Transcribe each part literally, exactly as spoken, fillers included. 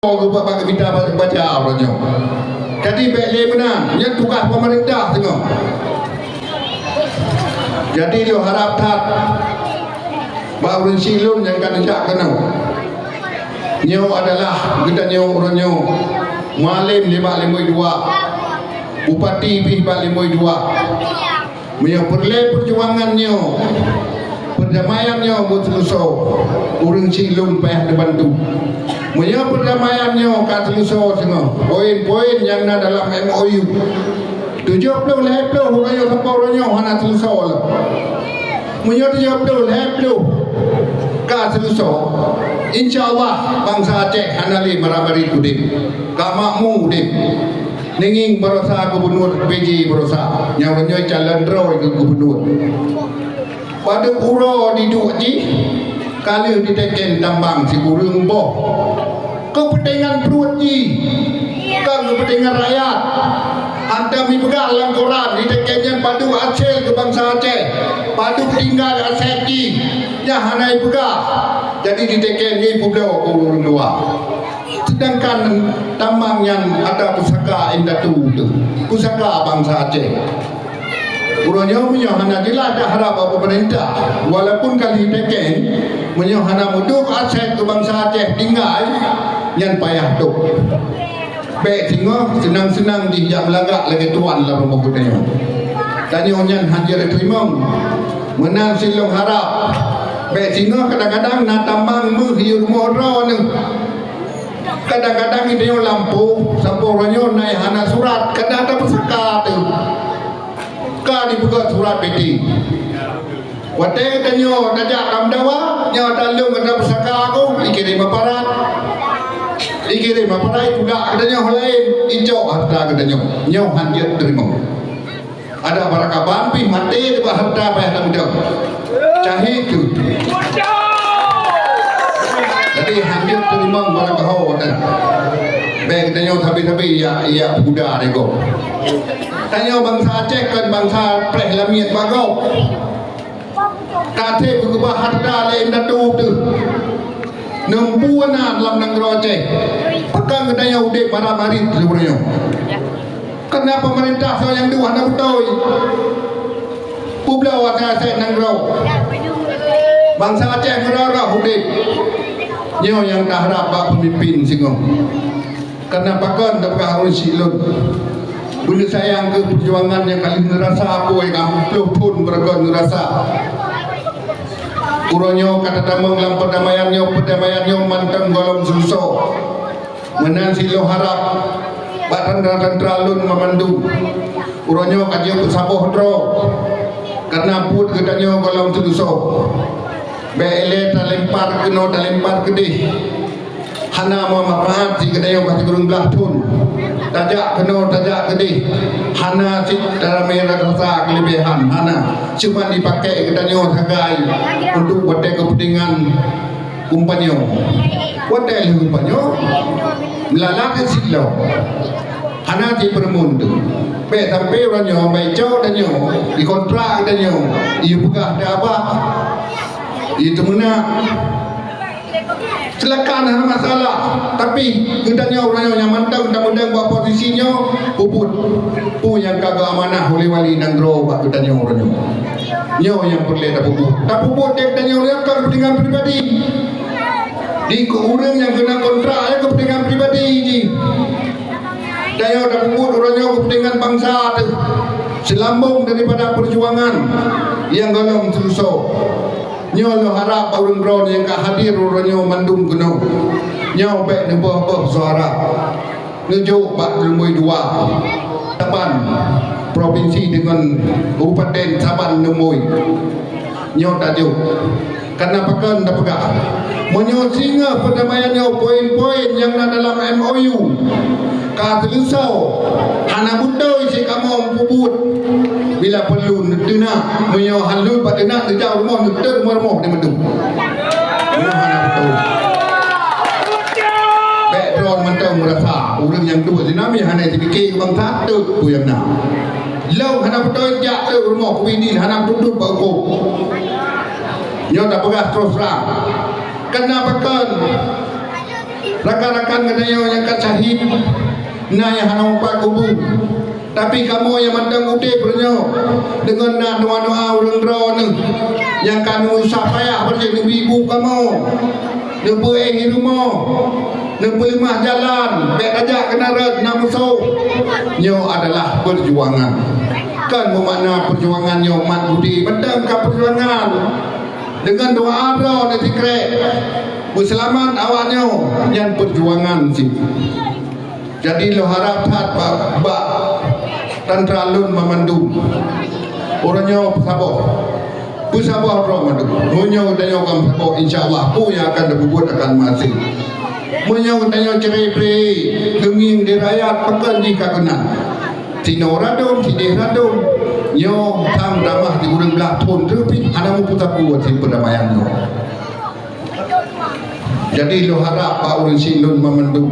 Geuba bak mita baca uroe nyoe. Jadi, bék lé meunan, nyan tugaih pemerintah singoh. Jadi, lôn harab that bak ureuëng syiek lôn nyang ka neujak keunoe. Nyoe adalah geutanyoe uroe nyoe, mualem nibak Leumui Dua, bupati pih bak Leumui Dua. Meunyoe peureulée peujuangan nyoe, peurdamaian nyoe beuseuleusoe, ureuëng syiek lôn payah teubantu. Meunyoe peurdamaian nyoe ka seuleusoe singoh, poin-poin nyang na dalam M O U, tujoh ploh lhée ploh uroe nyoe sampoe uroe nyoe hana seuleusoe lom. Meunyoe tujoh ploh lhée ploh ka seuleusoe, insya Allah bansa Aceh hana lé mara-mari udeb, ka makmu udeb. Ngieng baroesa gubunur P J baroesa, nyang uroe nyoe calon droe keu gubunur. Padub uroe diduek jih, ka lheueh jiteken tambang sikureueng boh. Keupeuntengan pruet jih, kon keupeuntengan rakyat. Hantom jipeugah lam koran, jiteken nyan padub asèt keu bansa Aceh, padub tinggai asèt jih, nyan hana jipeugah. Jadi jiteken nyan jipeubloe keu ureuëng luwa. Seudangkan tamang nyan atra pusaka indatu teuh, pusaka bansa Aceh. Uroe nyoe meunyoe hana jeulaih taharab bak peumeurintah, walaupun ka lheueh teken, meunyoe hana meuduek asèt keu bansa Aceh tinggai, nyan payah tôb. Bék singoh seunang-seunang jih jak meulagak lagée tuan lam rumoh geutanyoe. Tanyoe nyan hana jeuet teurimong. Meunan cit lôn harab, bék singoh kadang-kadang na tamang meuh di rumoh droeneuh. Kadang-kadang geutanyoe lampôh, sampoe uroe nyoe na nyang hana surat, kadang hana pusaka teuh. Ka jipeugét surat B T. Watée geutanyoe tajak lam dawa, nyoe taleueng hana pusaka ku, jikirém aparat. Jikirém aparat, tulak geutanyoe laén, jicok hareuta geutanyoe. Nyoe hana jeuet teurimong. Adak barakaban pih maté nibak hareuta payah tapeudong. Cahé tu. Jadi, hana jeuet teurimong barakaho teuh. Bék geutanyoe sabe-sabe jak, jak peuguda lé gob. Tanyoe bansa Aceh kon bansa preh lamiet bak gob. Ka treb geukeubah hareuta lé indatu teuh. Neumpeue na lam nanggroe Aceh. Pakon geutanyoe udeb mara-mari siuroe nyoe. Keureuna peumeurintah soe nyang duek hana beutôi. Peubloe asèt-asèt nanggroe. Bansa Aceh meurah-rah udeb. Nyoe nyang taharab bak peumimpén singoh. Keureuna pakon tapeugah ureuëng syiek lôn. Beuneusayang keu peujuangan nyang ka lheueh neurasa, apui ka ploh thon beureugon neurasa. Uroe nyoe ka tatamong lam peurdamaian nyoe, peurdamaian nyoe mantong gohlom seuleusoe. Meunan cit lôn harab bak teuntara-teuntara lôn banmandum, uroe nyoe ka jeuet peusaboh droe, kareuna buet geutanyoe gohlom seuleusoe. Bék ilée talempar keunoe talempar keudeh, hana meumanfaat cit geutanyoe ka sikureueng blaih thon. Tajak keunoe tajak keudeh, hana cit taramé rasa keuleubehan, hana. Cuma jipakék geutanyoe sagai untuk watée keupeuntengan Kumpanye. Watée lheueh kumpanye, meulalat cit lom. Hana cit peureumeun teuh. Bék sampoe uroe nyoe, bék cok tanyoe, dikontrak tanyoe, ipeugah tabah, iteumeunak. Silakan, hana masalah. Tapi geutanyoe uroe nyoe nyang mantong tapeudong bak posisi nyoe, peubuet peue nyang ka geuamanah ulée wali nanggroe bak geutanyoe uroe nyoe. Nyoe nyang peureulée tapeubuet. Tapeubuet dek tanyoe nyoe kon keupeuntengan pribadi. Di keu ureuëng nyang keuneuk kontrak nyan keupeuntengan pribadi jih. Tanyoe tapeubuet uroe nyoe keupeuntengan bansa teuh. Seulambong daripada peujuangan nyang gohlom seuleusoe. Nyoe lôn harab bak ureuëng droe nyang ka hadir uroe nyoe mandum keunoe. Nyoe bék neuboh-boh suara. Neujok bak Leumui Dua, saban propinsi deungon kabupaten saban Leumui. Nyoe tajok. Kareuna pakon tapeugah, meunyoe singoh peudamaian nyoe poin-poin nyang na dalam M O U ka seuleusoe, hana beutôi cit kamoe peubuet. Bila peurlu neuteunak, meunyoe hana lôn pat teunak, neujak rumoh, neuteuet rumoh-rumoh di mandum. Nyoe hana beutôi. Bék droe mantong meurasa ureuëng nyang duek sinan hana jipike keu bansa, teuk peue nyang na. Lôn hana beutôi jak teuk rumoh keubiet hana meututot bak huköm. Nyoe tapeugah terus terang. Kareuna pakon? Rakan-rakan geutanyoe nyang ka syahid, na nyang hana meupat kubu. Tapi kamoe nyang mantong udeb uroe nyoe, deungon na doa-doa ureuëng droeneuh nyang ka neuusah payah bak jih, neubri bu kamoe, neubri éh rumoh, neupeuleumah jalan, bék tajak keunan rot na musoh. Nyoe adalah peujuangan. Kon meumakna peujuangan nyoe mat budi, mantong ka peujuangan. Deungon doa droeneuh sikrek, beuseulamat awak nyoe, nyan peujuangan cit. Jadi lôn harab that bak, bak tantra lôn banmandum. Uroe nyoe peusaboh. Peusaboh droe mandum. Meunyoe tanyoe ka meusaboh, insya Allah, peue nyang akan tapeubuet akan meuhasé. Meunyoe tanyoe cerai-berai, geungieng di rakyat, pakon jih ka keunan. Sinoe radom, sideh radom. Nyoe tham tamah di ureuëng blah thon teupih, hana meupeue sapeue peureudamaian nyoe. Jadi lôn harab bak ureuëng syiek lôn banmandum.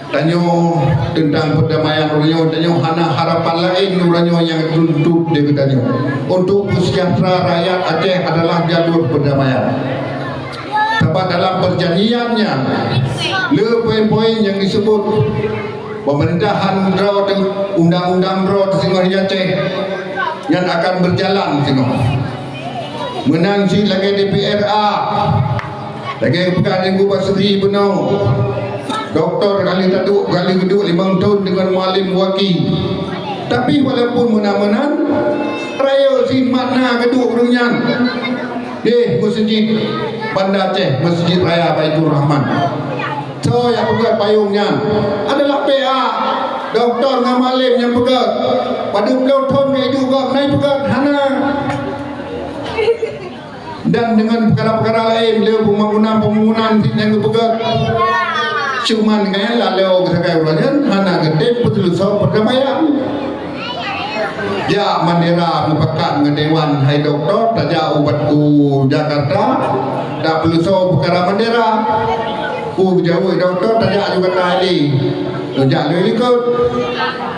Tanyoe teuntang perdamaian uroe nyoe, tanyoe hana harapan laén uroe nyoe nyang tuntut di geutanyoe. Untuk peusejahtera rakyat Aceh adalah jalur perdamaian. Sabab dalam perjanjian nyan, le poin-poin nyang disebut pemerintahan droe teuh, undang-undang droe teuh singoh di Aceh, nyan akan berjalan singoh. Meunan cit lagée D P R A, lagée peugah Teungku Basri bunoe, doktor ka lheueh taduek, ka lheueh geuduek limong thon deungon Mualem Waki. Tapi walaupun meunan-meunan, rayeuk cit makna geuduek ureuëng nyan. Deh, meuseujid Banda Aceh, Meuseujid Raya Baiturrahman. Soe nyang peugét payong nyan? Adalah P A. Doktor ngon Mualem nyang peugét. Padub ploh thon ka iduek gob, na ipeugét? Hana. Dan deungon peukara-peukara laén, le pembangunan-pembangunan cit nyang geupeugét. Cuman nyan lalu geusagai uroe nyan hana geutem peuteuleusoe perdamaian. Jak Mandera meupakat ngon dewan, hai doktor, tajak ubat u Jakarta, tapeuleusoe peukara Mandera. Peue geujaweueb doktor, tajak Jakarta ilée. Tajak lé likot.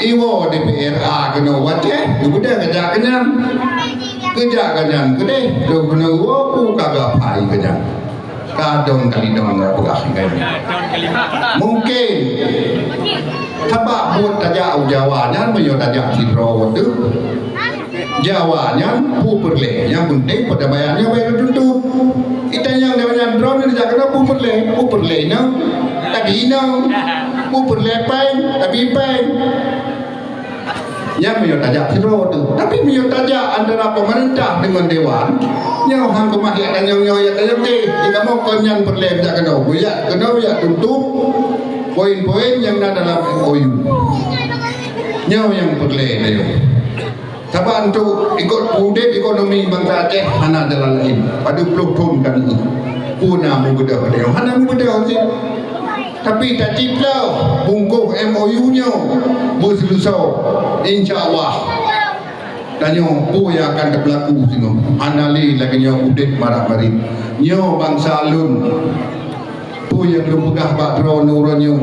Iwoe D P R A keunoe u Aceh, geubeudôh kajak keunan. Keujak keunan keudeh, lôn keuneuk woe peue ka geuapai keunan. Kadong kalidong geupeugah ngon nyan. Mungken sabab buet tajak u Jawa nyan, meunyoe tajak sidroe teuh, Jawa nyan peue peureulée, nyang peunteng perdamaian nyoe bèk teututup. Itanyong Jawa nyan droeneuh jak keunoe peue peureulée, peue peureulée nyoe, tabi nyoe, peue peureulée péng, tabi péng. Nyan meunyoe tajak sidroe teuh. Tapi meunyoe tajak antara pemerintah deungon dewan, nyoe han keumah jak tanyong nyoe, jak tanyong jéh. Di kamoe kon nyan peureulée jak keunoe, jak keunoe, jak tutup poin-poin nyang na dalam M O U. Nyoe nyang peureulée nyoe. Sabab untuk ikot udeb ekonomi bansa Aceh hana jalan laén. Padub ploh thon ka nyoe. Peue na meubeudôh nyoe? Hana meubeudôh cit. Tapi tacit lom bungkôh M O U nyoe beuseuleusoe, insya Allah tanyoe peue nyang akan teupeulaku singoh. Hana lé lagée nyoe udeb marak-marit. Nyoe bansa lôn, peue nyang lôn peugah bak droeneuh uroe nyoe,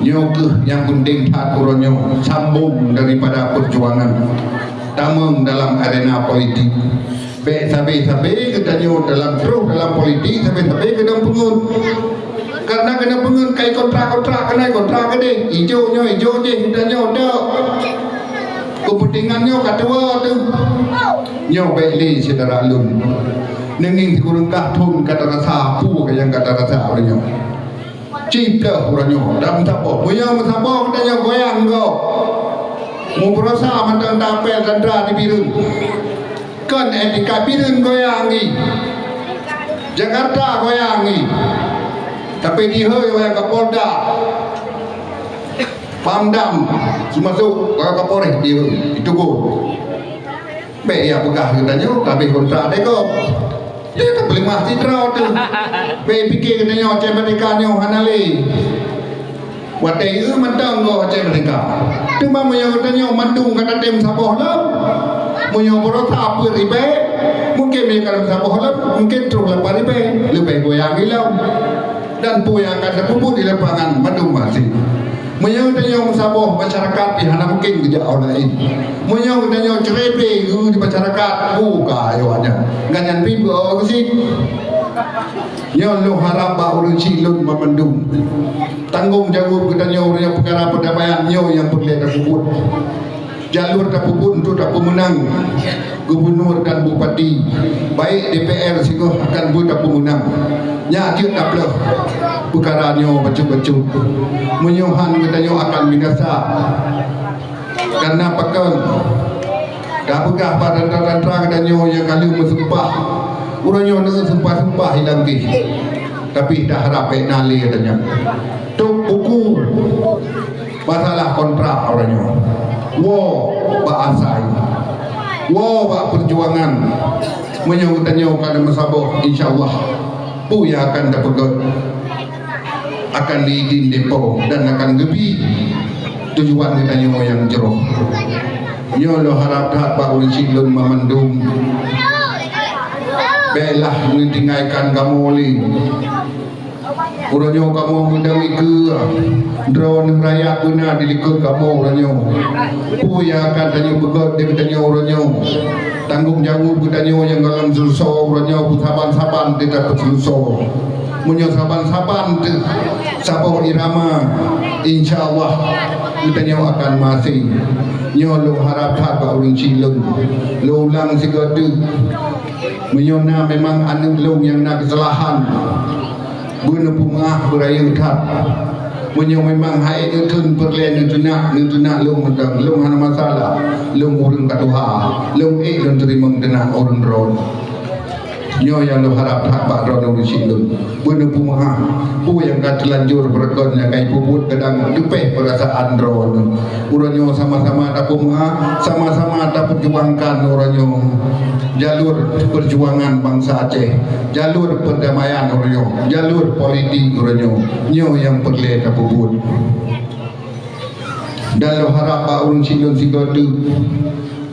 nyoe kheueh nyang peunteng that uroe nyoe, sambong daripada peujuangan tamong dalam arena politik. Bèk sabe-sabe geutanyoe dalam troh dalam politik, sabe-sabe keunong peungeut. Karena keunong peungeut kai kontrak-kontrak, keunoe kontrak keudeh, ijok nyoe, ijok jéh, geutanyoe dok. Keupeuntengan nyoe ka tuwoe teuh. Nyoe bèk lé syedara lôn. Neungieng sikureueng kah thon ka tarasa peue nyang ka tarasa uroe nyoe. Cit ploh uroe nyoe, dan meusaboh. Meunyoe meusaboh, geutanyoe goyang gob. Meubeurasa mantong tapèl tantra di Bireuen. Kon etika Bireuen goyang ngi. Jakarta goyang ngi. Tapi dihôi goyang Kapolda. Pamdam, seumasok goyang Kapolres dihôi, ditegur. Bèk ya peugah geutanyoe ka habéh kontrak deh gob. Ya, tapeuleumah sidroe teuh. Bèk pike geutanyoe Aceh Merdeka nyoe hana lé. Watèe eu mantong goh Aceh Merdeka. Teuma meunyoe geutanyoe mandum ka tatem saboh lom, meunyoe beurota peuet ribèe, mungken meunyoe ka saboh lom, mungken troh lapan ribèe, leubeh goyang ilom. Dan peue nyang akan tapeubuet di lapangan mandum maséh. Meunyoe tanyoe meusaboh masyarakat pih hana mungken geujak u laén. Meunyoe tanyoe ceurebe geu di masyarakat, buka ayo nyan. Ngan nyan pih beu geusit. Nyoe lôn harab bak ureuëng syiek lôn banmandum. Tanggong jaweueb geutanyoe ureuëng nyang peukara perdamaian nyoe nyang peureulée tapeubuet. Jalur tapeubuet untuk tapeumeunang gubunur dan bupati, baik D P R singoh akan buet tapeumeunang. Nyak jeuet taplôh peukara nyoe bacut-bacut. Meunyoe han geutanyoe akan binasa. Karena pakon? Tapeugah bak rantra-rantra geutanyoe nyang ka lheueh meusumpah. Uroe nyoe neueu sumpah-sumpah ilang pih. Tapi taharab bék na lé geutanyoe. Tôb buku masalah kontrak uroe nyoe. Woe bak asai. Woe bak peujuangan. Meunyoe geutanyoe ka na meusaboh, insya Allah, peue nyang akan tapeugét akan diidin depo dan akan geubi tujuan geutanyoe nyang jroh. Nyoe lôn harab that bak ureuëng syiek lôn banmandum. Béklah neutingaikan kamoe lé. Uroe nyoe kamoe meudong ikeue, droeneuh rakyat beuna di likot kamoe uroe nyoe. Peue nyang akan tanyoe peugét di geutanyoe uroe nyoe? Tanggong jaweueb geutanyoe nyang gohlom seuleusoe uroe nyoe, beusaban-saban teuh tapeuseuleusoi. Meunyoe saban-saban teuh saboh irama, insya Allah geutanyoe akan maséng. Nyoe lôn harab that bak ureuëng syiek lôn. Lôn ulang sigoe teuk, meunyoe na memang aneuëk lôn nyang na keusalahan, beuneupeumaáh beurayeuk that. Meunyoe memang hai neukheun peureulée neuteunak, neuteunak lôn mantong, lôn hana masalah. Lôn ureuëng ka tuha, lôn ék lôn teurimong teunak ureuëng droeneuh. Nyoe nyang lôn harab that bak droeneuh ureuëng syiek lôn. Beuneupeumaáh, peue nyang ka teulanjur beureukon nyang ka jipeubuet kadang teupéh peurasaan droeneuh. Uroe nyoe sama-sama tapeumaáh, sama-sama tapeujuangkan uroe nyoe jalur peujuangan bansa Aceh, jalur perdamaian uroe nyoe, jalur politik uroe nyoe. Nyoe nyang peureulée tapeubuet. Dan lôn harab bak ureuëng syiek lôn sigoe teuk,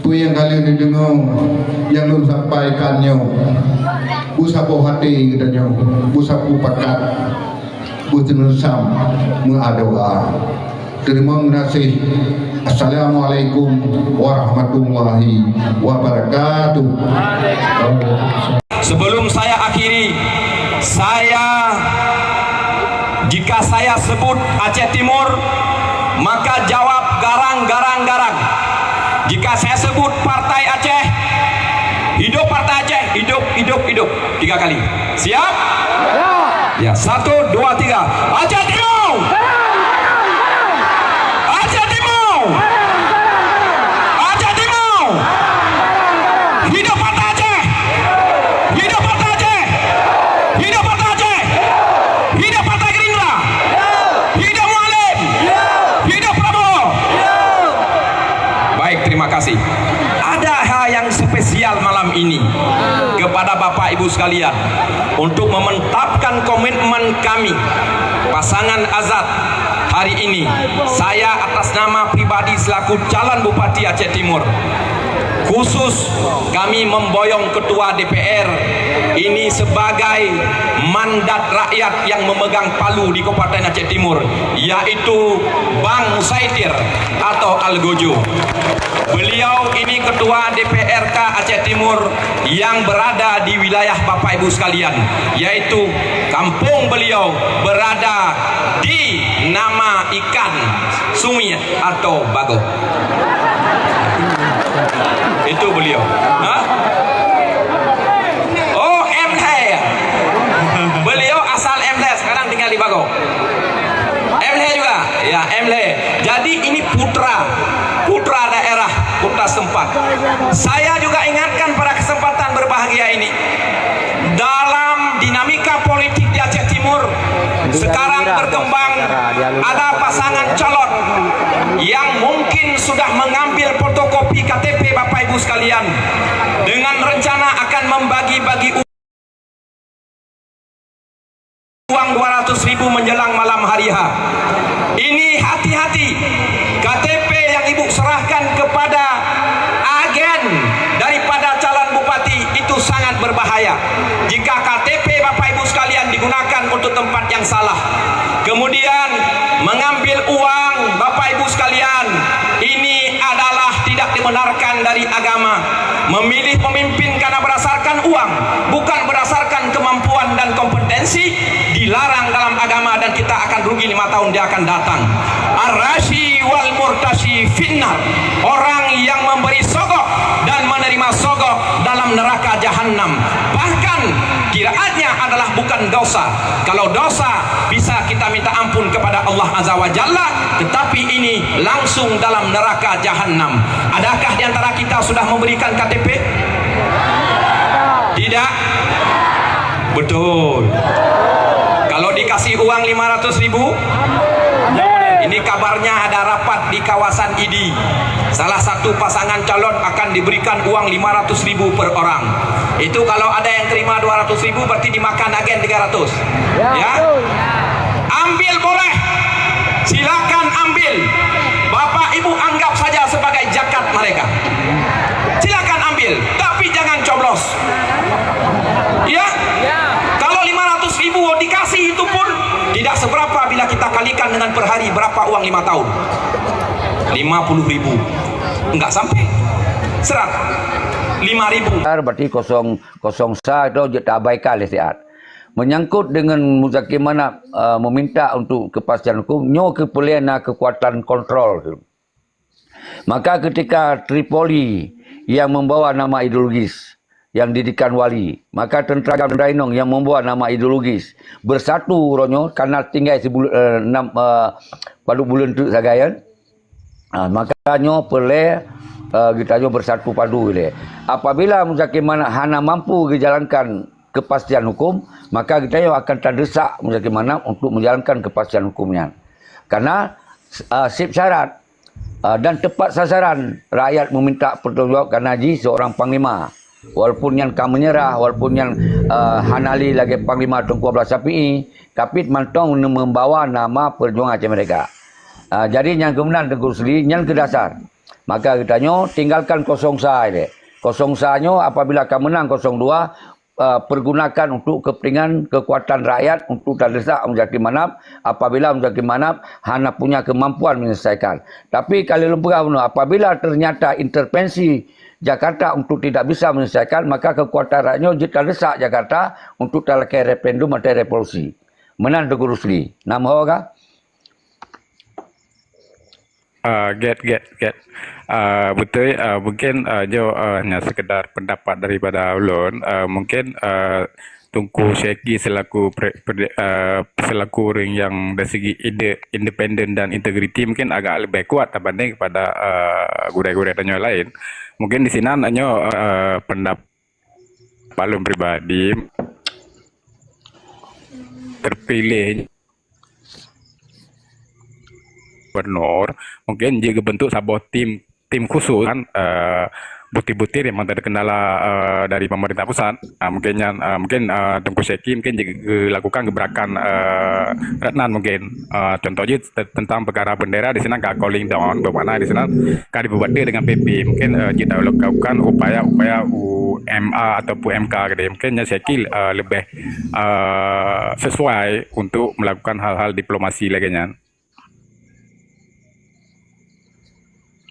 peue nyang ka lheueh neudeungoe nyang lôn sampaikan nyoe, beusaboh até geutanyoe, beusapeue pakat, beuteunusam meuadoa. Teurimong gaséh. Assalamualaikum warahmatullahi wabarakatuh. Sebelum saya akhiri, saya, jika saya sebut Aceh Timur, maka jawab garang, garang, garang. Jika saya sebut Partai Aceh, hidup Partai Aceh, hidup, hidup, hidup. Tiga kali. Siap? Ya, satu, dua, tiga. Aceh Timur! Aceh Timur! Aceh Timur! Hidup Partai Aceh! Hidup Partai Aceh! Hidup Partai Aceh! Hidup Partai Gerindra! Hidup Mualem! Hidup Prabowo! Baik, terima kasih. Ada hal yang spesial malam ini kepada Bapak Ibu sekalian. Untuk mementapkan komitmen kami, pasangan Azad, hari ini, saya atas nama pribadi selaku calon Bupati Aceh Timur, khusus kami memboyong Ketua D P R ini sebagai mandat rakyat yang memegang palu di Kabupaten Aceh Timur, yaitu Bang Musaitir atau Algojo. Beliau ini Ketua D P R K Aceh Timur yang berada di wilayah Bapak Ibu sekalian, yaitu kampung beliau berada di nama ikan Sumiet atau Bagoe. Itu beliau. Ha? Oh, M T. Beliau asal M T, sekarang tinggal di Bagoe. M T juga? Ya, M T. Jadi ini putra, putra daerah, putra setempat. Saya juga ingatkan pada kesempatan berbahagia ini, dalam dinamika politik di Aceh Timur, sekarang berkembang, ada pasangan calon yang mungkin sudah mengambil fotokopi K T P Bapak Ibu sekalian, dengan rencana akan membagi-bagi uang dua ratus ribu menjelang malam hari H. Ini hati-hati, K T P yang Ibu serahkan kepada agen daripada calon bupati itu sangat berbahaya. Jika K T P Bapak Ibu sekalian digunakan untuk tempat yang salah, kemudian mengambil uang Bapak Ibu sekalian, ini adalah tidak dibenarkan dari agama. Memilih pemimpin karena berdasarkan uang, bukan berdasarkan kemampuan Dilarang dalam agama dan kita akan rugi lima tahun dia akan datang. Ar-rashi wal murtashi finnar. Orang yang memberi sogok dan menerima sogok dalam neraka jahanam. Bahkan kiraatnya adalah bukan dosa. Kalau dosa bisa kita minta ampun kepada Allah Azza wa Jalla, tetapi ini langsung dalam neraka jahanam. Adakah di antara kita sudah memberikan K T P? Tidak? Betul. Kalau dikasih uang lima ratus ribu, ini kabarnya ada rapat di kawasan I D I. Salah satu pasangan calon akan diberikan uang lima ratus ribu per orang. Itu kalau ada yang terima dua ratus ribu, berarti dimakan agen tiga ratus. Ya, ya? Betul. Ambil boleh. Silakan ambil. Bapak Ibu anggap saja sebagai zakat mereka. Silakan ambil, tapi jangan coblos. Ya? Kalau lima ratus ribu dikasih itu pun tidak seberapa bila kita kalikan dengan per hari berapa uang lima tahun. Lima puluh ribu. Enggak sampai. Serat. Lima ribu. Berarti kosong, kosong sa itu jeuet abaikan lé siat. Menyangkut dengan Muzakir Manaf, eh, meminta untuk kepastian hukum, nyoe keupeulée na kekuatan kontrol. Maka ketika Tripoli yang membawa nama ideologis, yang didikan wali, maka tentara-tentara inong yang membawa nama ideologis bersatu uroe nyoe, karena tinggai sibul-, eh, enam, eh, padub buleuen teuk sagai, kan? Ah, maka nyoe peureulée, eh, geutanyoe bersatu padu ilée. Apabila Muzakir Manaf hana mampu geujalankan kepastian hukum, maka geutanyoe akan tadesak Muzakir Manaf untuk menjalankan kepastian hukum nyan. Karena, eh, seb syarat, eh, dan tepat sasaran rakyat meminta pertanggungjawab karena jih seorang panglima. Walaupun nyan ka menyerah, walaupun nyan, eh, hana lé lagée Panglima Teungku Abdullah Syafi'i, tapi mantong membawa nama perjuangan Aceh Merdeka. Ah, jadi nyan keunan Teungku Rusli, nyan keu dasar. Maka geutanyoe tinggalkan kosong sa ilée. Kosong sa nyoe apabila ka menang kosong dua, eh, pergunakan untuk kepentingan kekuatan rakyat untuk tadesak Muzakir Manaf apabila Muzakir Manaf hana punya kemampuan menyelesaikan. Tapi ka lheueh lôn peugah bunoe, apabila ternyata intervensi Jakarta untuk tidak bisa menyelesaikan, maka kekuatan rakyat nyoe jeuet tadesak Jakarta untuk talakée referendum atau revolusi. Meunan Teungku Rusli. Nam ho ka? Ah, get, get, get. Ah, beutôi, ah, mungkin, ah, nyoe, ah, hanya sekedar pendapat daripada ulôn. Ah, mungkin, ah, Teungku Syeki selaku pre-, pre-, ah, selaku ureuëng yang dari segi ide-, independen dan integriti mungkin agak lebih kuat terbanding kepada, ah, gurée-gurée tanyoe lain. Mungkin di sinan nyoe, ah, pendapat ulôn pribadi terpilih gubernur, mungkin jeuet geubentuk saboh tim, tim khusus kan, eh, butir-butir yang memang terkendala, eh, dari pemerintah pusat. Ah, mungkin nyan, eh, mungkin, eh, Teungku Syeki mungkin jeuet geu-, geugeulakukan geubeurakkan, eh, rot nan mungkin. Eh, contoh jih te-, tentang peukara bendera di sinan ka calling down, bermakna di sinan ka dipeubateue dengan P P. Mungkin, eh, jeuet dilakukan upaya-upaya U M A ataupun M K keudeh. Mungkin nyan Syeki, eh, leubeh, eh, sesuai untuk melakukan hal-hal diplomasi lagée nyan.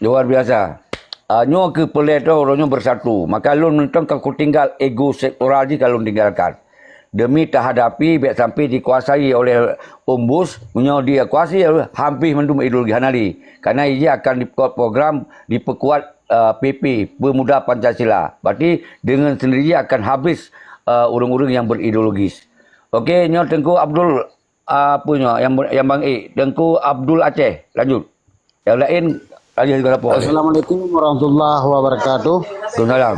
Luar biasa. Ah, nyoe keuh peureulée droe nyoe beusatu. Maka lôn mantong ka kutinggai ego sektoral jih ka lôn tinggalkan. Demi tahadapi bék sampai dikuasai oleh Om Bush, meunyoe dikuasai oleh habéh mandum ideologi hana lé. Karena ia akan dipeukuat program, dipeukuat, ah, P P, Pemuda Pancasila. Berarti dengan sendiri akan habis, ah, ureuëng-ureuëng yang berideologis. Oke, nyoe Teungku Abdul, ah, apa nyoe, yang, yang Bang Ek, Teungku Abdul Aceh. Lanjut. Yang lain, lanjut juga lapor. Assalamualaikum warahmatullahi wabarakatuh. Waalaikumsalam.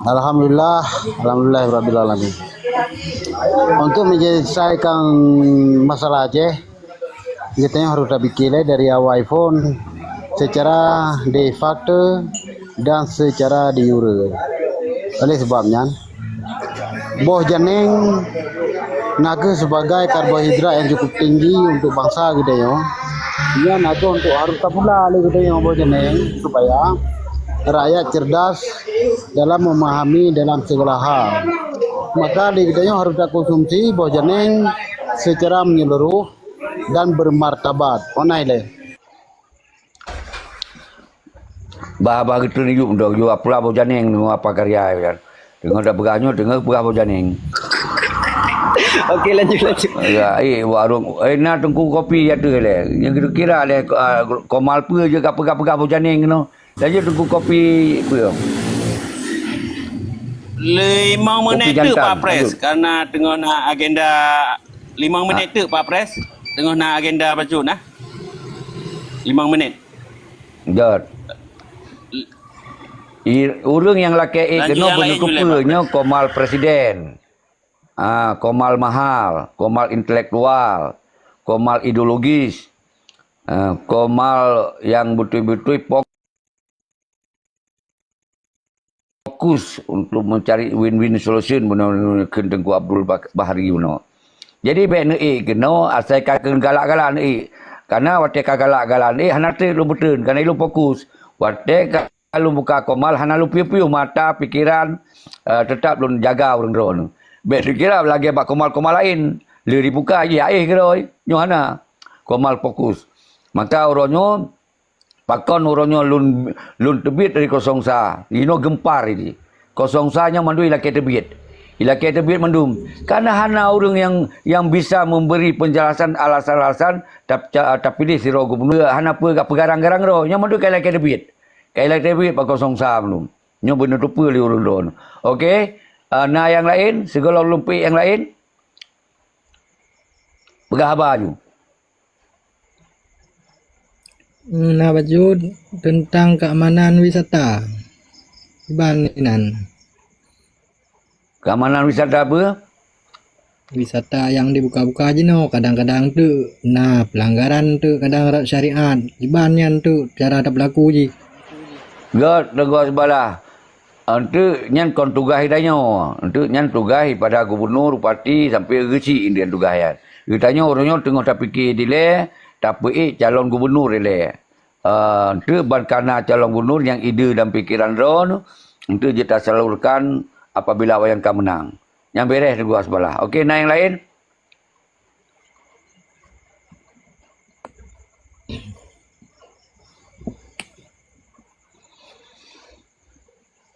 Alhamdulillah, alhamdulillah rabbil alamin. Untuk menyelesaikan masalah Aceh, kita harus berpikir dari awal pun secara de facto dan secara de jure. Oleh sebab nyan, boh janeng na kheueh sebagai karbohidrat yang cukup tinggi untuk bangsa geutanyoe. Nyan na kheueh untuk harus tapula lé geutanyoe boh janeng supaya rakyat cerdas dalam memahami dalam segala hal. Maka di geutanyoe harus takonsumsi boh janeng secara menyeluruh dan bermartabat. Onai lé. Bah, bah, geuteun yup dok, yup apula boh janeng deungon apa karya, kan. Deungon dak peugah nyoe, deungon peugah boh janeng. Okey, lanjut, lanjut. Ya, eh, warong, eh, na Teungku Kopi ya tu leh. Yang kira-kira leh, ah, Komal peue je ka peugah-peugah boh janéng keunoe. Laju Teungku Kopi peue? Limong Kopi minit tu, jantan, Pak Pres, lanjut. Karena tengah na agenda. Limong minit tu, Pak Pres, tengah na agenda bacut nah. Limong minit. Jot. I-, ureueng nyang lakèe ék keunoe beuneutupeue nyoe Komal presiden. Ah, Komal mahal, Komal intelektual, Komal ideologis, ah, Komal nyang beutôi-beutôi fokus untuk mencari win-win solution bunoe kheun Teungku Abdul Bah-, Bahri bunoe. Jadi bèk neuék keunoe asai ka kheun galak-galak neuék. Karena watèe ka galak-galak neuék hana trép lôn beuteun karena lôn fokus. Watèe ka lôn buka Komal hana lôn piôh-piôh mata pikeran, eh, teutap lôn jaga ureueng droeneuh. Bèk neukira lagèe bak Komal-Komal laén. Lheueh dibuka jih aéh keudroe. Nyoe hana. Komal fokus. Maka uroe nyoe Pakon uroe nyoe lôn, lôn teubiet dari kosong sa, inoe geumpar ini. Kosong sa nyan mandum ilakèe teubiet. Ilakèe teubiet mandum. Karena hana ureueng nyang, nyang bisa memberi penjelasan alasan-alasan tap-, ca-, tapiléh sidroe gubunur, hana peue ka peugarang-garang droe. Nyan mandum ka ilakèe teubiet. Ka ilakèe teubiet bak kosong sa mandum. Nyoe beuneutupeue lé ureueng droeneuh. Oke, ah, na nyang laén, sigohlom lôn peuék nyang laén. Peugah haba nyoe. Na bacut teuntang keamanan wisata. Kiban inan. Keamanan wisata peue? Wisata nyang dibuka-buka jinoe kadang-kadang tu na pelanggaran tu kadang rot syariat. Kiban nyan tu cara tapeulaku jih. Göt, teugok sibalah. Enteuk nyan kon tugaih geutanyoe. Enteuk nyan tugaih pada gubunur, bupati, sampoe geuchik indrian tugaih nyan. Geutanyoe uroe nyoe teungoh tapike dilèe, tapeuék calon gubunur ilèe. Eh, enteuk ban kana calon gubunur nyang ide dan pikeran droeneuh, enteuk jeuet tasalurkan apabila awaknyan ka meunang. Nyan bèrèh teugok sibalah. Oke, na nyang laén?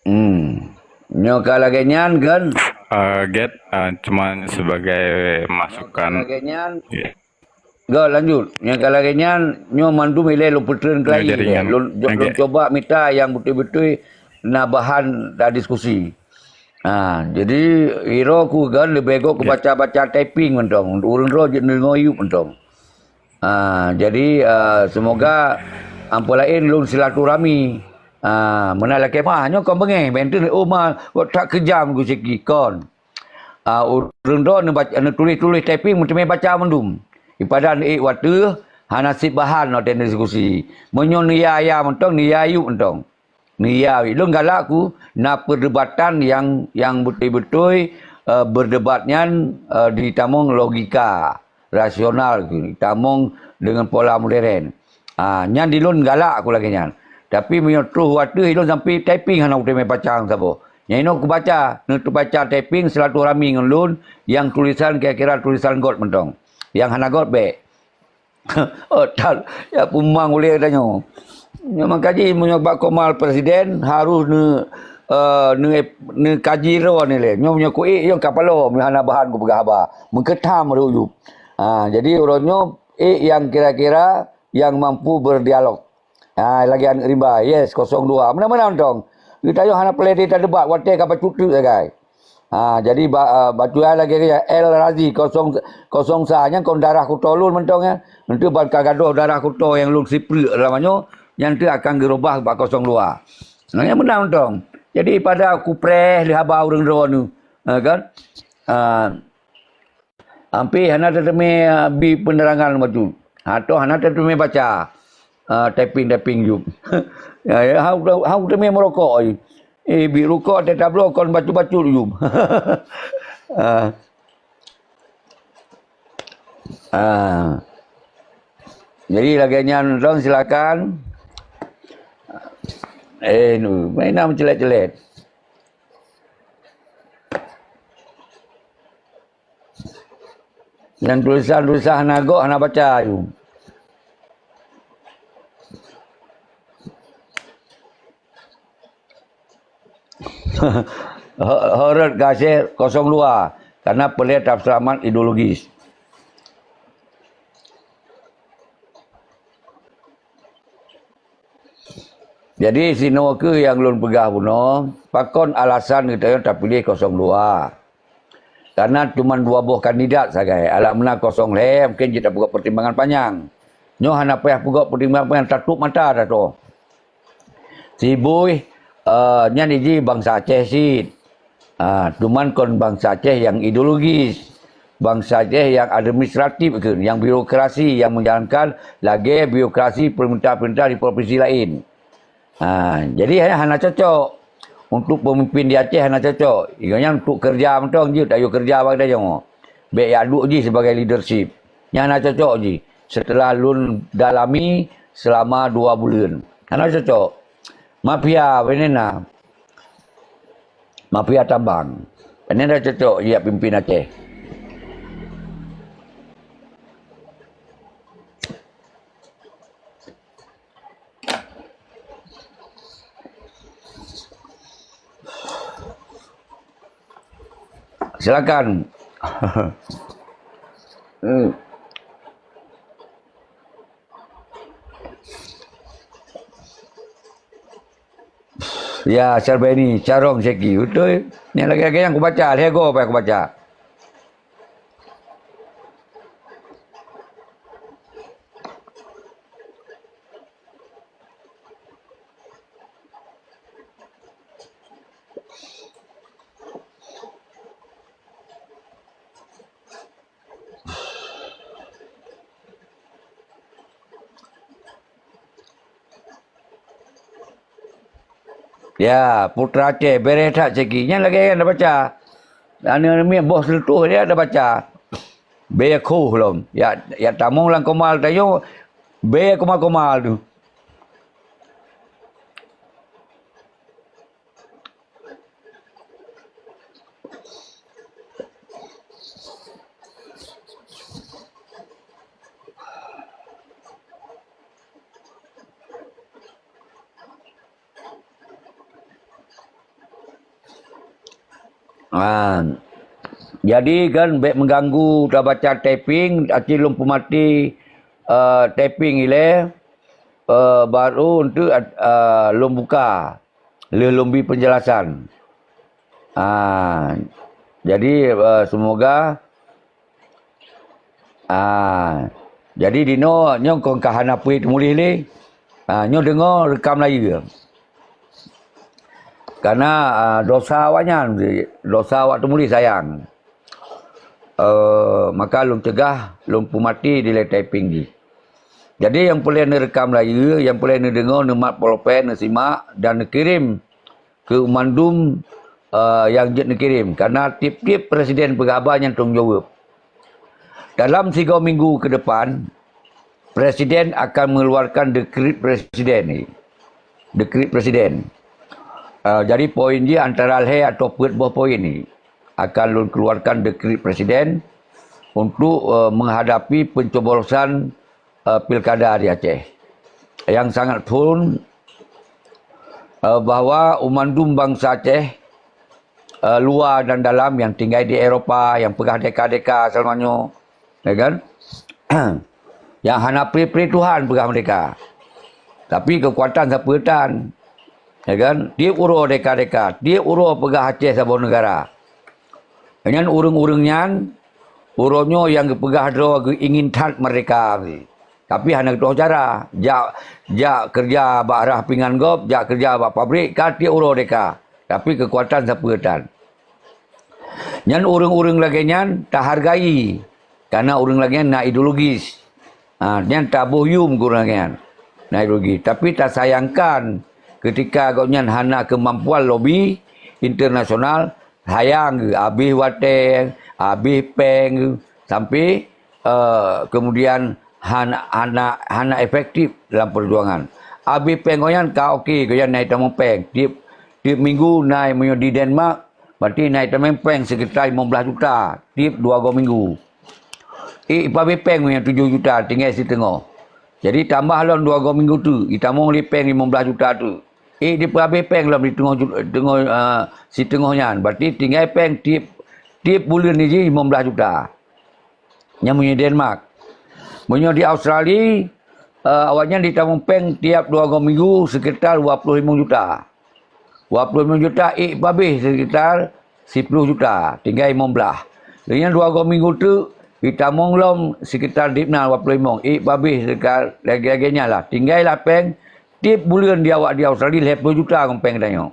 Hmm. Nyoe ka lagèe nyan kan? Eh, Get, eh, cuma sebagai masukan. Nyoe ka lagèe nyan. Ya. Go, lanjut. Nyoe ka lagèe nyan, nyoe mandum ilèe lôn peutreun keulayi. Lôn, lôn cuba mita nyang beutôi-beutôi na bahan dan diskusi. Ha, jadi, iro ku kan leubeh gok kubaca-baca typing mantong. Ureueng droe jeuet deungoe yup mantong. Ah, jadi, ah, semoga amphon laén lôn silaturahmi. Ah, meunan lakèe mah, nyoe kon beungèh, bèk teungoh, oh, ma, tak keujam gu siki, kon. Ah, ureueng droe neubac-, neutuléh-tuléh typing meuteumé baca mandum. Ipadan ék watèe hana sit bahan watèe diskusi. Meunyoe neuya-ya mantong, neuya yup mantong. Neuya, lôn galak ku na perdebatan nyang, nyang beutôi-beutôi, eh, berdebat nyan, eh, ditamong logika, rasional, ditamong deungon pola modern. Ah, nyan di lôn galak ku lagèe nyan. Tapi meunyoe troh watèe lôn sampoe typing hana kuteumé baca saboh. Nyan inoe kubaca, neuteubaca typing silaturahmi ngon lôn nyang tulisan kira-kira tulisan göt mantong. Nyang hana göt bèk. Oh, that, ya, peumang ulèe geutanyoe. Nyoe mangkaji meunyoe bak Komal presiden harôh neu-, eh, neu-, neukaji droe nilai. Nyoe meunyoe kuék nyoe kapalo meuhana bahan kupeugah haba. Meukeutah meuruyup. Ha, jadi uroe nyoe ék nyang kira-kira nyang mampu berdialog. Ha, lagèe aneuk rimba, yes, kosong dua. Meunan-meunan mantong. Geutanyoe hana peureulèe tadebat watèe ka bacut teuk sagai. Ha, jadi ba-, ah, bacut lagèe nyan, El Razi kosong, kosong sa nyan kon darah kuto lôn mantong nyan. Enteuk ban ka gadôh darah kuto nyang lôn sipreuk lam nyoe, nyan teuk akan geurubah bak kosong dua. Nah, nyan meunan mantong. Jadi pada kupreh lé haba ureueng droeneuh, ha, kan? Ah, Ampé hana teuteumé, ah, bi peunerangan bacut. Atau hana teuteumé baca, ah, typing-typing jum. Ya, ya, hana, hana teuteumé meurokok ai. Eh, bi rukok teutab bloe kon bacut-bacut jum. Ah. Ah. Jadi lagèe nyan, Tuan, silakan. Eh, nu, main nama celet-celet. Nyang tulisan-tulisan hana gok, hana baca aju. Ho-, horot gasé kosong dua. karena peureulée taseulamat ideologis. Jadi, sinoe keuh nyang lôn peugah bunoe, pakon alasan geutanyoe tapiléh kosong dua? Karena cuma dua boh kandidat sagai, alah meunan kosong lhée mungken jeuet tapeugot pertimbangan panyang. Nyoe hana payah peugot pertimbangan panyang, tatup mata dah tu. Sibuih, eh, nyan iji bansa Aceh cit. Ah, cuman kon bansa Aceh nyang ideologis. Bansa Aceh nyang administratif keu, nyang birokrasi, nyang menjalankan lagée birokrasi pemerintah-pemerintah di provinsi lain. Ha, jadi hana, hana cocok. Untuk pemimpin di Aceh hana cocok. Ingat nyan untuk kerja mantong jeuet, ayo kerja bak geutanyoe. Bék jak duek jih sebagai leadership. Nyan hana cocok jih. Setelah lôn dalami selama dua buleuen. Hana cocok. Mafia, bak nyan na. Mafia tambang. Bak nyan hana cocok jak pimpin Aceh. Silakan. Hmm. Ya, Syarbani, carông Syeki. Beutôi. Ni lagée-lagée nyang kubaca, lhée goe payah kubaca. Ya, Putra Aceh, bereh that Syeki. Nyan lagée nyan tabaca. Aneuk-aneuk miet boh seuleutôh dia tabaca. Bée khoh lom. Ya, ya tamong lam koma tanyoe, bée koma-koma tu. Ah, jadi kan bék mengganggu tabaca typing, aci lôn peumaté, eh, typing ilée, eh, baru untuk, eh, lôn buka. Lheueh lôn bi penjelasan. Ah, jadi, eh, semoga, ah, jadi dinoe nyoe kon ka hana peue teumuléh lé. Ah, nyoe deungoe reukam layeue. Karena, ah, dosa awaknyan, dosa awak teumuléh sayang. Eh, maka lôn cegah, lôn peumaté dilée typing jih. Jadi, nyang peureulée neureukam layeue, nyang peureulée neudeungoe, neumat polopée, neusimak, dan neukirém keu mandum, eh, nyang jeuet neukirém. Karena tieb-tieb presiden peugah haba nyan tanggong jaweueb. Dalam sigoe minggu ke depan, presiden akan mengeluarkan dekret presiden ni. Dekret presiden. Eh, jadi poin jih antara lhée atau peuet boh poin ni. Akan lôn keluarkan dekret presiden untuk, eh, menghadapi pencoblosan, eh, pilkada di Aceh. Yang sangat firm, eh, bahwa umandum bansa Aceh, eh, luwa dan dalam yang tinggai di Eropa, yang peugah deka-deka selama nyoe, ya kan? Yang hana pri-pri Tuhan peugah merdeka. Tapi kekuatan sapeue tan. Ya kan? Tieb uroe deka-deka, tieb uroe peugah Aceh saboh negara. Nyan ureuëng-ureuëng nyan, uroe nyoe nyang geupeugah droe geuingin that merdeka. Tapi hana geutoh cara. Jak, jak keureuja bak rah pingan gob, jak keureuja bak pabrik, ka tieb uroe deka. Tapi kekuatan sapeue tan. Nyan ureuëng-ureuëng lagée nyan tahargai, karena ureuëng lagée nyan na ideologis. Ha, nyan taboh yum keu ureuëng lagée nyan. Na ideologis. Tapi tasayangkan, ketika gobnyan hana keumampuan lobi internasional, sayang geuh, abéh watée, abéh péng geuh, sampai, eh, kemudian hana, hana, hana efektif dalam perjuangan. Abéh péng gobnyan ka oke, gobnyan na jitamong péng. Tieb, tieb minggu na, meunyoe di Denmark, berarti na jitamong péng sekitar lima belas juta tieb dua goe minggu. Eh, ipabéh péng meunyoe tujoh juta, tinggai siteungoh. Jadi tambah lom dua goe minggu tu, jitamong lé péng lima belas juta tu. Eh, dipeuabéh péng lom di teungoh ju-, teungoh, ah, siteungoh nyan. Berarti tinggai péng tieb, Tieb buleuen jih limong blaih juta. Nyan meunyoe Denmark. Meunyoe di Australia, eh, awaknyan jitamong péng tiab dua goe minggu sekitar dua ploh limong juta. Dua ploh limong juta ék peuhabéh sekitar siploh juta, tinggai limong blaih. Lheueh nyan dua goe minggu teuk jitamong lom sekitar dibna dua ploh limong, ék peuhabéh sekitar lagée-lagée nyan lah. Tinggai lah péng tieb buleuen di awak di Australia lhée ploh juta ngon péng geutanyoe.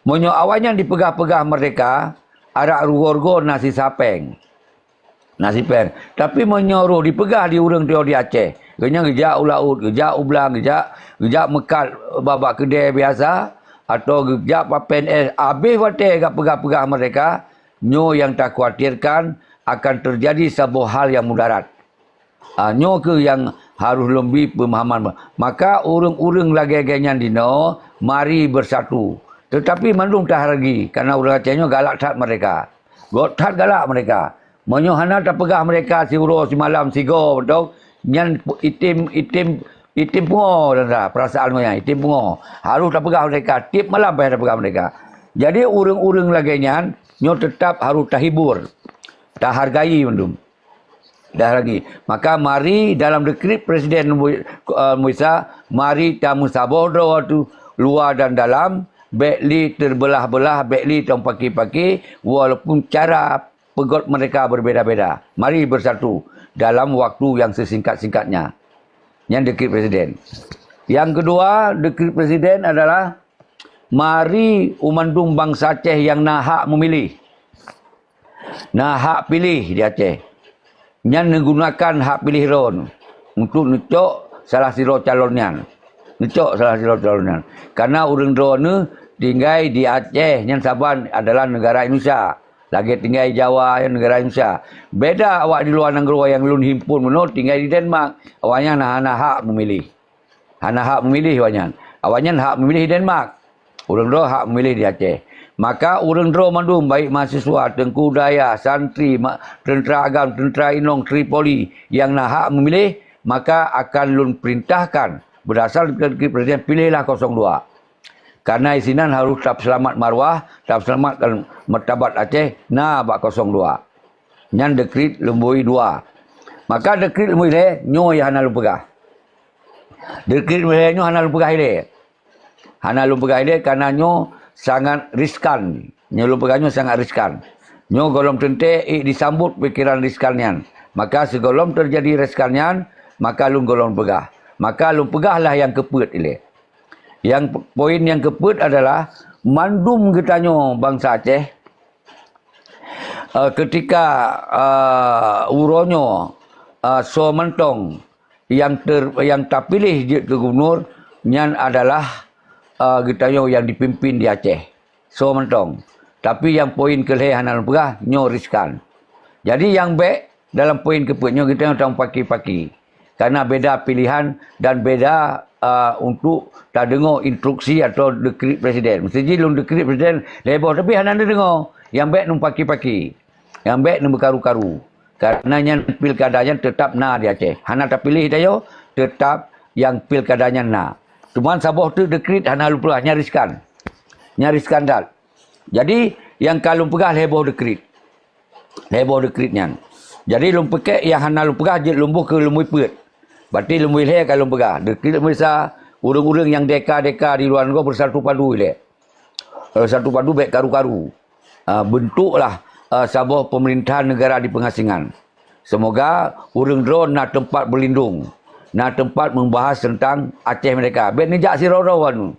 Meunyoe awaknyan jipeugah-peugah meurdehka, arak rugoe-rugoe na sisa péng. Na sipéng. Tapi meunyoe roh jipeugah di ureuëng tuyoe di Aceh, geuhnyan geujak u laôt, geujak u blang, geujak, geujak meukat bak-bak keudè biasa, atawa geujak bak P N S, habéh watée geupeugah-peugah meurdehka, nyoe nyang takhawatirkan akan teujadi saboh hal nyang mudarat. Ah, nyoe kheueh nyang harôh lom bri peumahaman. Maka ureuëng-ureuëng lagée-lagée nyan dinoe mari beusatu. Teutapi mandum tahargai, kareuna ureuëng Aceh nyoe galak that meurdehka. Göt that galak meurdehka. Meunyoe hana tapeugah meurdehka siuroe simalam sigoe mantong, nyan item, item, item pungoe teuntara, peurasaan geuhnyan item pungoe. Harôh tapeugah meurdehka, tieb malam payah tapeugah meurdehka. Jadi ureuëng-ureuëng lagée nyan nyoe teutab harôh tahibur, tahargai mandum. Dah lagi. Maka mari dalam dekrit Presiden Mu-, eh, Musa, mari tameusaboh droe tu luwa dan dalam, bék lé teubeulah-beulah, bék lé tameupaké-paké, walaupun cara peugöt meurdehka berbeda-beda. Mari beusatu dalam waktu nyang sesingkat-singkatnya. Nyan dekrit Presiden. Nyang keudua, dekrit Presiden adalah mari u mandum bansa Aceh nyang na hak meumiléh. Na hak piléh di Aceh. Nyan neugunakan hak piléh droe nyoe untuk neucok salah sidroe calon nyan. Neucok salah sidroe calon nyan. Kareuna ureuëng droe nyoe tinggai di Aceh nyan saban adalah neugara Indonesia. Lagée tinggai Jawa nyan neugara Indonesia. Beda awak di luwa nanggroe nyang lôn himpun bunoe tinggai di Denmark. Awaknyan hana hak meumiléh. Hana hak meumiléh awaknyan. Awaknyan hak meumiléh Denmark. Ureuëng droe hak meumiléh di Aceh. Maka ureuëng droe mandum, baik mahasiswa, teungku dayah, santri, ma-, teuntra agam, teuntra inong, tri poli, nyang na hak meumiléh, maka akan lôn peurintahkan, beudasar keu presiden, pilihlah kosong dua. Kareuna isinan harôh tapeuseulamat marwah, tapeuseulamatkan martabat Aceh, na bak kosong dua. Nyan dekrit lumbôi dua. Maka dekrit lumbôi lhée nyoe nyang hana lôn peugah. Dekrit lumbôi lhée nyoe hana lôn peugah ilée. Hana lôn peugah ilée kareuna nyoe sangat riskan. Nyoe lôn peugah nyoe sangat riskan. Nyoe gohlom teuntée ék disambot pikeran riskan nyan. Maka sigohlom teujadi riskan nyan, maka lôn gohlom peugah. Maka lôn peugahlah nyang keupeuet ilée. Nyang p-, poin nyang keupeuet adalah mandum geutanyoe bansa Aceh, eh, keutika, eh, uroe nyoe, eh, soe mantong nyang ter-, nyang tapiléh jeuet keu gubunur, nyan adalah, eh, geutanyoe nyang jipimpin di Aceh. Soe mantong. Tapi nyang poin keu lhée hana lôn peugah, nyoe riskan. Jadi nyang bék dalam poin keupeuet nyoe geutanyoe tameupaké-paké. Kareuna beda pilihan dan beda, ah, untuk tadeungoe instruksi atau dekrit presiden. Meuseuti lôn dekrit presiden lhée boh, tapi hana neudeungoe. Nyang bék lôn paké-paké. Nyang bék lôn beukaru-karu. Kareuna nyan pilkada nyan teutap na di Aceh. Hana tapiléh tanyoe, teutap nyang pilkada nyan na. Cuman saboh teuk dekrit hana lôn peugah, nyan riskan. Nyan riskan that. Jadi, nyang ka lôn peugah lhée boh dekrit. Lhée boh dekrit nyan. Jadi lôn peukék nyang hana lôn peugah jeuet lôn boh keu lumbôi peuet. Berarti lumbôi lhée ka lôn peugah. Dekrit lumbôi sa, ureuëng-ureuëng nyang deka-deka di luwa nanggroe beusatu padu ilée. Eh, satu padu bék karu-karu. Ah, beuntuklah, ah, saboh peumeurintahan neugara di peungasingan. Seumoga ureuëng droe na teumpat beulindong, na teumpat meubahas teuntang Aceh meurdehka. Bék neujak sidroe-droe anu.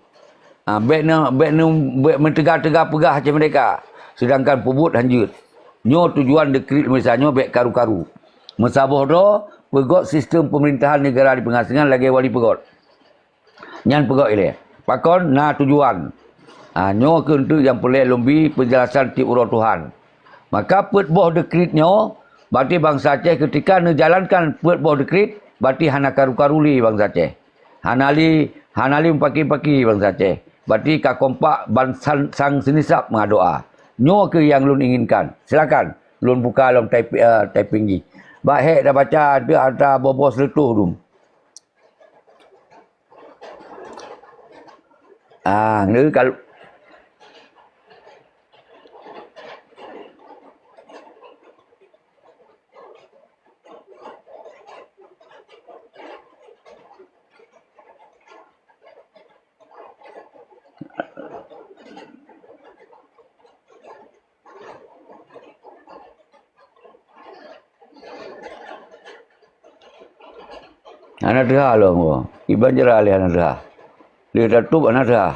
Ha, bék ne-, bék ne-, bék meuteuga-teuga peugah Aceh meurdehka, seudangkan peubuet hanjeuet. Nyoe tujuan dekrit Indonesia nyoe bék karu-karu. Meusaboh droe peugöt sistem peumeurintahan neugara di peungasingan lagée wali peugöt. Nyan peugöt ilée. Pakon na tujuan. Ha, nyoe keuh teuk nyang peureulée lôn bi peujelasan tieb uroe Tuhan. Maka peuet boh dekrit nyoe, berarti bansa Aceh keutika neujalankan peuet boh dekrit, berarti hana karu-karu lé bansa Aceh. Hana lé, hana lé meupaki-paki bansa Aceh. Berarti ka kompak ban san-, sang seunisab meudoá. Nyoe keuh nyang lôn inginkan. Silakan, lôn buka lom type-, eh, typing jih. Bak hék tabaca, ata boh-boh seuleutôh dum. Ah, ni kal-, Hana teuhah lom ko. Iban jera lé hana teuhah. Lé tatôp hana teuhah.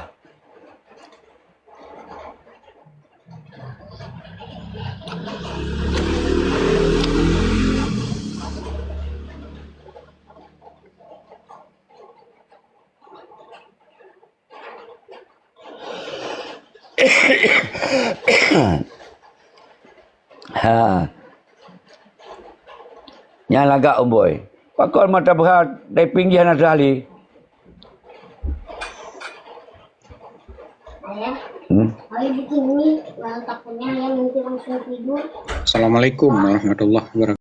Ha. Nyan lagak umboi. Pakon mata beuhat dai pinggih hana teuhah lé. Hmm. Assalamualaikum warahmatullahi wabarakatuh.